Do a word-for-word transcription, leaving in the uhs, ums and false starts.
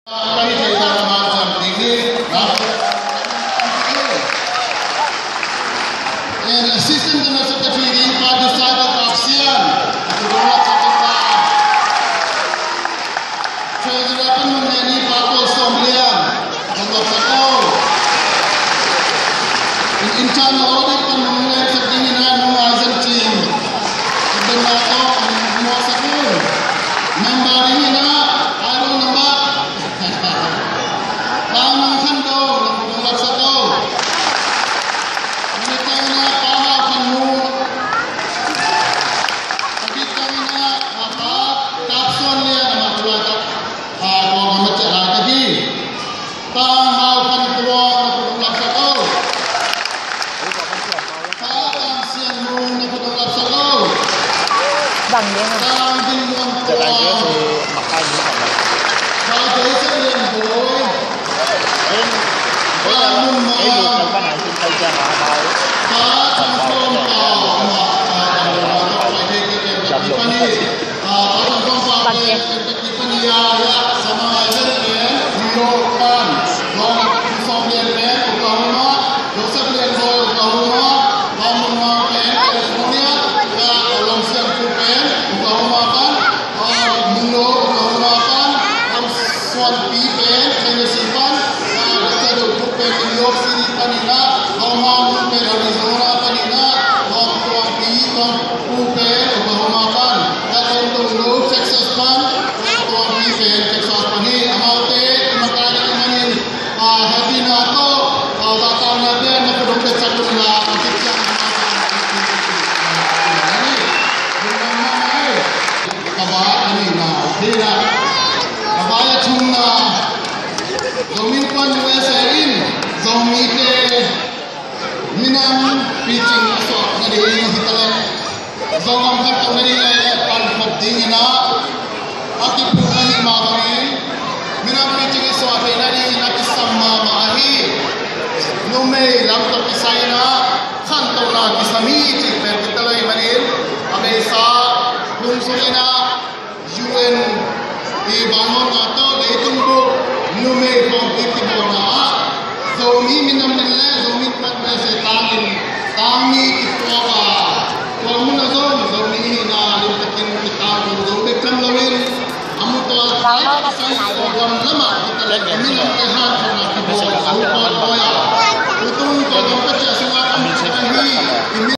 Pai thei dan a mah zang ding hi. And Assistant General Secretary ding pa Dusaibak Aksian. Treasurer pan nung neni pa Paul Sawm Lian. Nong lak sak o. Internal Audit pan nong lak sak ding ina nung Aisan Cing. Nong lak sak o. Member ding ina. Ai lo number. Pang Nang Khan Dong, nong lak sak o. Minit tang ina, Pang Hau Khan Mu. Minit tang ina, Pa Kap Suan Lian, ama tua tak. Pa Tuang ama cia la tak hi. Pang Hau Khan Tuang, nong lak sak o. Pa Tang Sian Mung, na khut ong lap sak o. Bang dia, ha? Tang Din Muan Tuang. Pa Joseph Lian Boy. Pa Mun Ma. Pa Tang Suan Tau. Ma, pa Tang Suan Tau. Pa Tang Suan Tau. Pa Tang Suan Tau. Bang dia. Ipania ya, sama Island pen, New York pan, Long Sawm Lian pen, Oklahoma, Joseph Lian Boy, Oklahoma, Long Mun Ma pen, California, ya, Long Siam Pu pen, Oklahoma pan, ah, Munro, Oklahoma pan, Long Suan Pi pen, Tennessee pan, ya, Doctor Do Pu pen, New York City pan ina, Long Hau Mun pen, Arizona pan ina, Long Tuang Pi, Long Pu pen, Oklahoma pan, ya, Long Tung Lo, Texas pan, Tuang Pi pen Texas pan hi, amaute i makai na i manin, ah, happy na tawh, ah, zahtakna pen na khut ong pia sak un la, a kician na ka ba a nihna hi la, ka ba a thumna, Zomi Innkuan U S A in Zomite minam picing a suah nading hi ta leh, Zogam khat tawh na ding a pan khop ding ina a kiphut ahih mah bangin minam picing i suah theih nading in a kisam mahmah ahi. Numei lam tawh kisai ina khantohna kisam hi cih pen kitel ahih manin a beisa hong sung ina U N i vangliatna tawh leitung bup numei khawmpi kibawlna ah Zomi minam in le Zomi Innkuan U S A tangin tangmi kituak a, tua mun ah zong Zomi hihna limtakin kitangko zo bek tham loin a mutual Thai kisai Zogam lamah kitalek a minamte hanthotna kibawl zo kawikawi a, tutung Zogam ka ciah sungah a mutual hi.